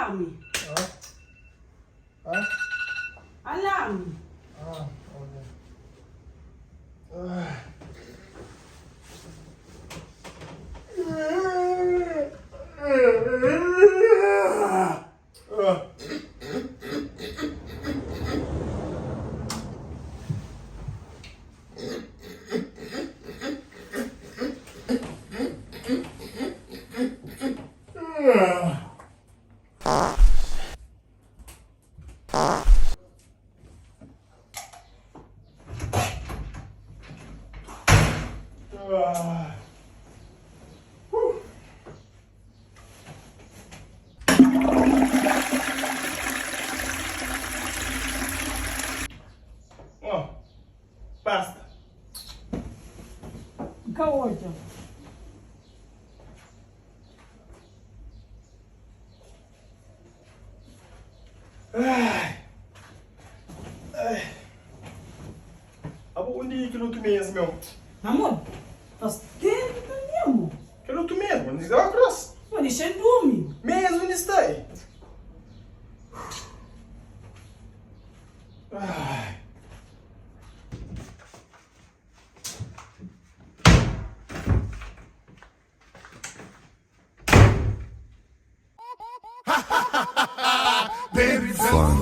Alami. Ah? Alami. Ah, ok. Ah. Ah. Ó, basta. N ka odja. Ai. Ai. Abo undi kel otu mês, meu? Amor, faz tempu tanbê, amor. Kel otu mês, bo nizaba kros. Bo dexa-m durmi. Mês undi sta ei? Ai. Fun.